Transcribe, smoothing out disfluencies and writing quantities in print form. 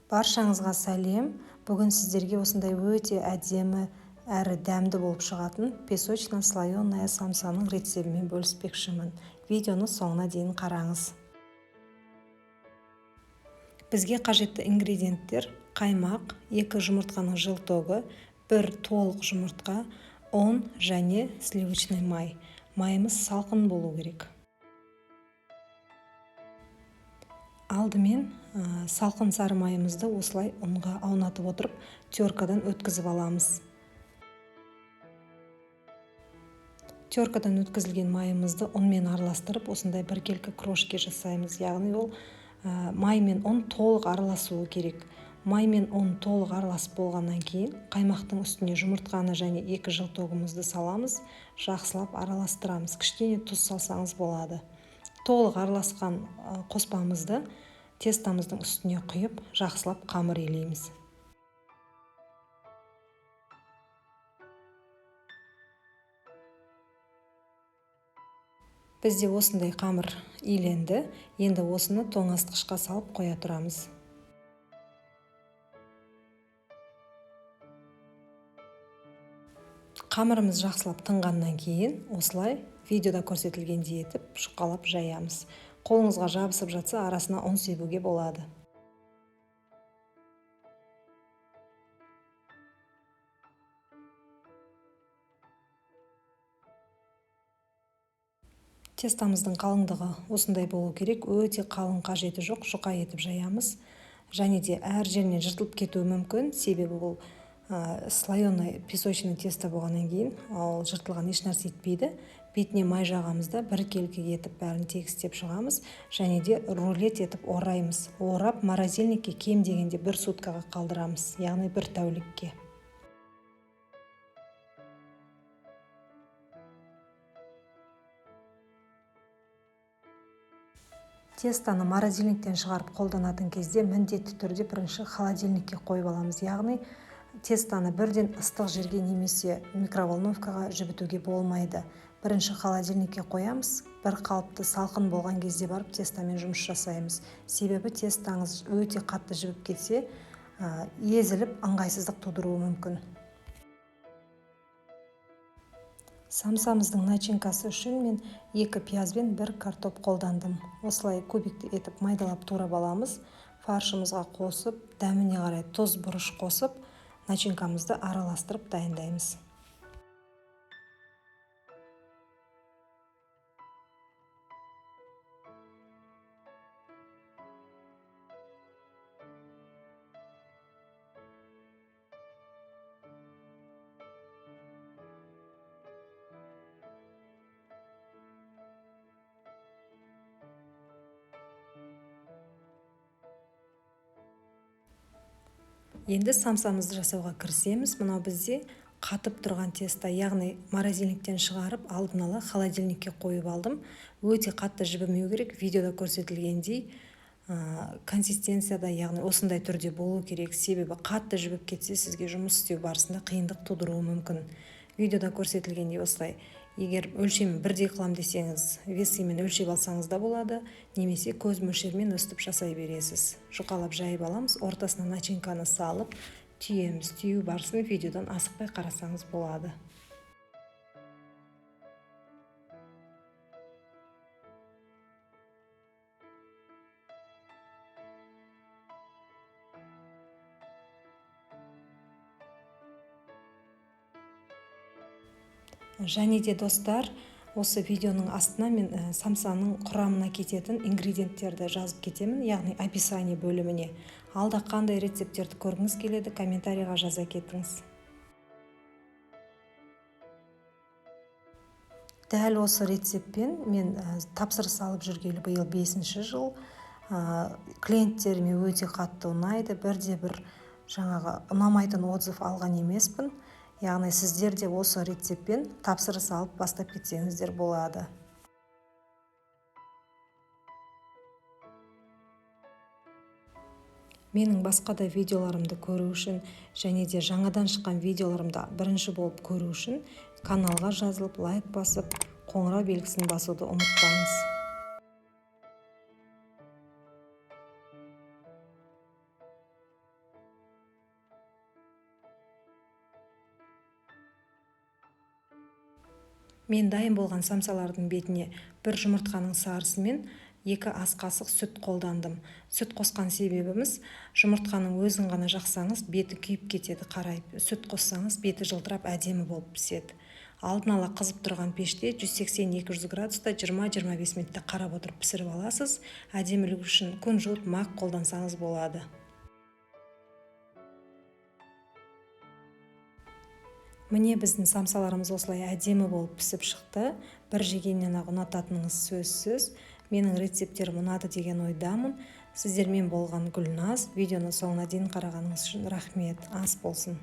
Баршаңызға сәлем. Бүгін сіздерге осындай өте әдемі әрі дәмді болып шығатын песочно-слоеная самсаның рецептімен бөліспекшімін. Видеоны соңына дейін қараңыз. Бізге қажетті ингредиенттер: қаймақ, 2 жұмыртқаның желтогы, 1 толық жұмыртқа, ұн және сливочный май. Майымыз салқын болу керек. Алдымен салқын сары майымызды осылай ұнға аунатып отырып, теркадан өткізіп аламыз. Теркадан өткізілген майымызды ұнмен араластырып, осындай біркелкі крошки жасаймыз. Яғни ол май мен ұн толық араласуы керек. Май мен ұн толық араласып болғаннан кейін қаймақтың үстіне жұмыртқаны және 2 желтогымызды саламыз, жақсылап араластырамыз. Кішкене тұз салсаңыз болады. Толық араласқан қоспамызды тестамыздың үстіне құйып, жақсылап қамыр илейміз. Бізде осындай қамыр иленді. Енді осыны тоңазытқышқа салып қоя тұрамыз. Қамырымыз жақсылап тынғаннан кейін осылай видеода көрсетілгендей етіп жұқалап жаямыз. Қолыңызға жабысып жатса, арасына ұн себуге болады. Тестамыздың қалыңдығы осындай болу керек. Өте қалың қажеті жоқ, жұқа етіп жаямыз. Және де әр жерінен жыртылып кетуі мүмкін, себебі бұл слоеный песочный тесто болғаннан кейін ол жыртылған еш нәрсе етпейді. Бетіне май жағамыз да біркелкі етіп бәрін тегістеп шығамыз. Және де рулет етіп ораймыз. Орап морозильникке кем дегенде 1 суткаға қалдырамыз, яғни 1 тәулікке. Тестаны морозильниктен шығарып қолданатын кезде міндетті түрде бірінші холодильникке қойып аламыз. Яғни тестаны бірден ыстық жерге немесе микроволновкаға жібітуге болмайды. Бірінші холодильникке қоямыз, бір қалыпты салқын болған кезде барып тестамен жұмыс жасаймыз. Себебі тестаңыз өте қатты жібіп кетсе, езіліп ыңғайсыздық тудыруы мүмкін. Самсамыздың начинкасы үшін мен 2 пияз бен 1 картоп қолдандым. Осылай кубикті етіп майдалап турап аламыз. Фаршымызға қосып, дәміне қарай тұз, бұрыш қосып, начинкамызды араластырып дайындаймыз. Енді самсамызды жасауға кірісеміз. Мынау бізде қатып тұрған тесто, яғни морозильниктен шығарып, алдын ала холодильникке қойып алдым. Өте қатты жібімеу керек, видеода көрсетілгендей, консистенцияда, яғни осындай түрде болу керек. Себебі қатты жібіп кетсе, сізге жұмыс істеу барысында қиындық тудыруы мүмкін. Видеода көрсетілгендей осылай, егер өлшемін бірдей қылам десеңіз, весімен өлшеп алсаңыз да болады, немесе көз мөлшерімен өстіп жасай бересіз. Жұқалап жайып аламыз, ортасына начинканы салып түйеміз. Түю барысын видеодан асықпай қарасаңыз болады. Және де достар, осы видеоның астына мен самсаның құрамына кететін ингредиенттерді жазып кетемін, яғни описание бөліміне. Алда қандай рецепттерді көргіңіз келеді, комментарийға жаза кетіңіз. Дәл осы рецептпен мен тапсырыс алып жүргелі биыл 5-ші жыл. Клиенттеріме өте қатты ұнайды, бірде бір жаңағы ұнамайтын отзыв алған емеспін. Яғни сіздер де осы рецептпен тапсырыс алып бастап кетсеңіздер болады. Менің басқа да видеоларымды көру үшін және де жаңадан шыққан видеоларымды бірінші болып көру үшін каналға жазылып, лайк басып, қоңырау белгісін басуды ұмытпаңыз. Мен дайын болған самсалардың бетіне бір жұмыртқаның сарысы мен 2 ас қасық сүт қолдандым. Сүт қосқан себебіміз, жұмыртқаның өзін ғана жақсаңыз беті күйіп кетеді, қарайып. Сүт қоссаңыз беті жылтырап әдемі болып піседі. Алдын ала қызып тұрған пеште 180-200 градуста 20-25 минутта қарап отырып пісіріп аласыз. Әдемілік үшін кунжут, мак қолдансаңыз болады. Міне біздің самсаларымыз осылай әдемі болып пісіп шықты. Бір жегеннен-ақ ұнататыныңыз сөзсіз. Менің рецепттерім ұнады деген ойдамын. Сіздермен болған Гүлназ. Видеоны соңына дейін қарағаныңыз үшін рахмет. Ас болсын.